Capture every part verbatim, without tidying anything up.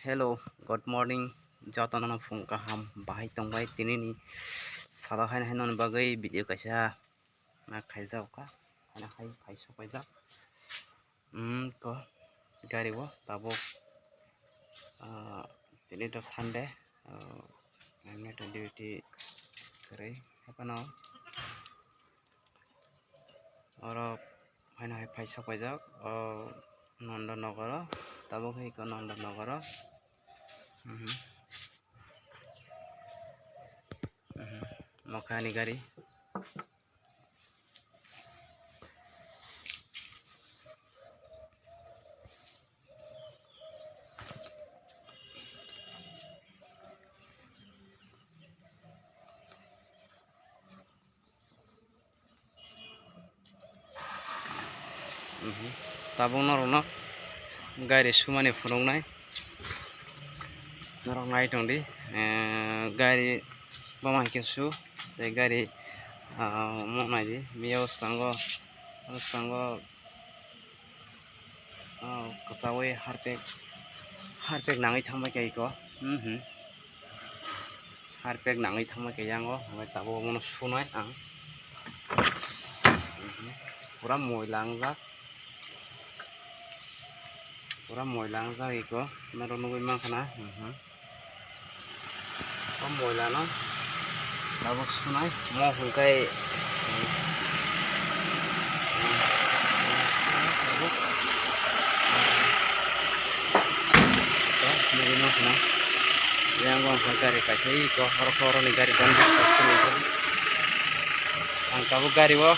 Hello, good morning. Jotono phung kaham bahai tongbai tinini salo haino haino bagwi video kaisa na khaijak kha. Haino hai phai sok paijak. Hmm, to gari o tabuk, ah, tini to Sunday, ah, ang to duty kwrwi haphano. Oro haino hai phai sok paijak o Nanda Nagaro, tabuk hai ko Nanda Nagaro. Mhm. Mhm. Mokha ni gari. Mhm. Tabuk norokno gari sumani phunuknai. Norok nai tongdi, eh, gari boma hai khe su, tei gari, ah, omo naidi, mia bwskango, bwskango, ah, kwchaui harpek, harpek nangwi thangbai kha iko. Mhm. Harpek nangwi thangma khe yango, hwnkhai tabuk omono sunai ang. Pura moila wngjak, pura moila wngjak iko, norok nugwi mankha na. O moila no tabuk sunai, mo hwnkhai. Nugwi mankha na. Yang bo ang gari kaisa iko, oro khe oroni gari dan buskang swnwi khe. Ang tabuk gari o,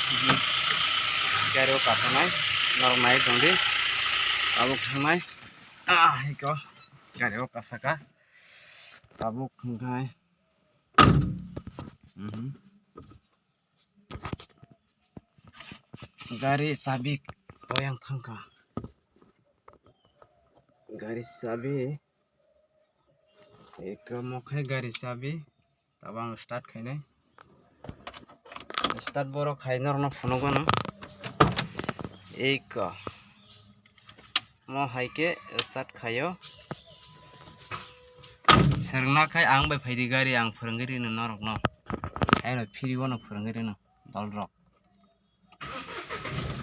gari o kasanai, norok nai tongdi. Tabuk thangnai. Ah, iko, gari o kasaka. Tabuk hwnkhai. Mhm. Gari chabi koyang thangkha. Gari chabi. Eka mokhai gari chabi. Tabang start khainai. Start borok khai norokno phunukgwno. Eka. Mo hai khe start khaio. Swrwngna khai ang bai phaidi gari ang phwrwngwi rino norokno. Haino phiri bono phwrwngwi rino dolrok.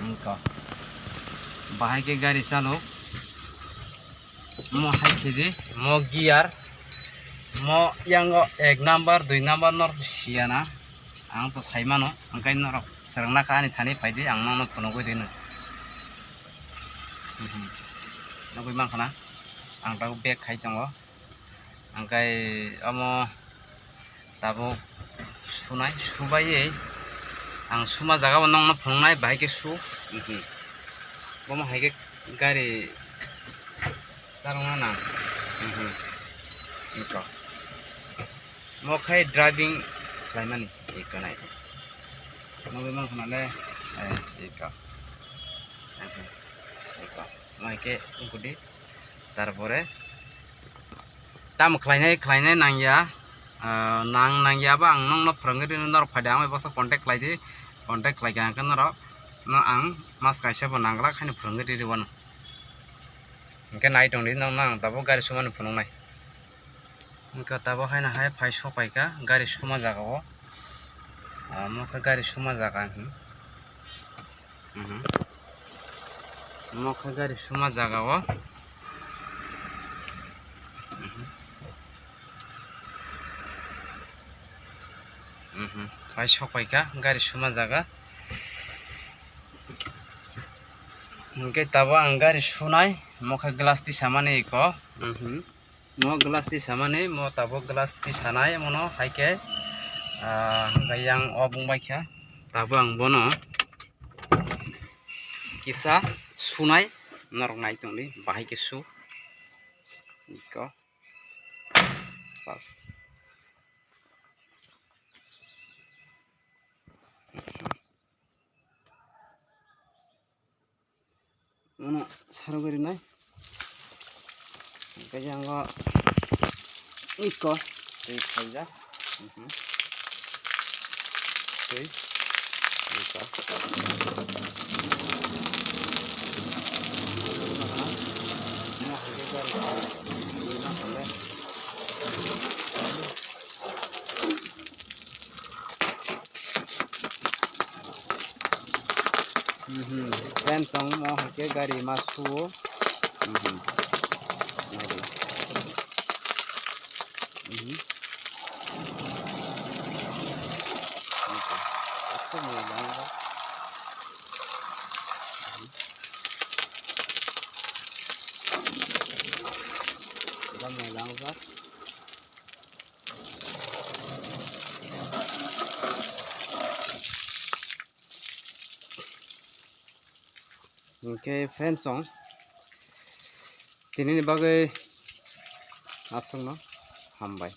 Wngkha. Bahai khe gari chalo. Mo hai khe di, mo gear, mo yango ek number, dui number nor siya na. Ang to sai mano, hwnkhe norok swrwngna kha ani thani phaidi, ang nono phunugwi rino. Mhm. Nugwi mankha na, ang tabuk back khai tongo. Hwnkhe omo tabuk sunai, subaiwi ang suma jaga o nokno phunuknai, bahai khe su. Mhm. Bomo hai khe gari chalokna nang. Mhm. Eko. Mo khai driving khlaimani, eko nai. Nugwi mankha na le, eh, eko. Mhm. Eko. Mo hai khe wngkudi. Tarpore tamo khlainai, khlainai nangya, ah, nang, nangya ba ang nokno phwrwngwi rino, norok phaidi ang bai baksa contact khlaidi, contact khlaikha hwnkhe norok no ang mas kaisa bo nangla khaino phwrwngwi riri wano. Hwnkhe nai tongdi nokno ang tabuk gari sumani phunuknai. Hwnkhe tabuk haino hai phai sok paikha gari suma jaga o, ah, omo khe gari suma jaga, hmm. Mhm. Omo khe gari suma jaga o. Mhm. Mhm. Phai sok paikha gari suma jaga. Hwnkhe tabuk ang gari sunai, omo khe glass tisamani eko. Mhm. Mo glass tisamani, mo tabuk glass tisanai, mono hai khe, ah, hwnkhe yang o bung bai kha. Tabuk ang bono kisa sunai, norok nai tongdi, bahai khe su. Iko. Pas. Ano sarugwi rinai. Hwnkhe yango iko twi khaijak. Mhm. Twi. Iko. Ano hwnkhe gari. Friends, ang mo hai khe gari ma suo. Mhm. Naidi. Mhm. Aswk ni lang ba. Gamai lang ba. Hwnkhe friends, chwng tinini bagwi aswkno hambai.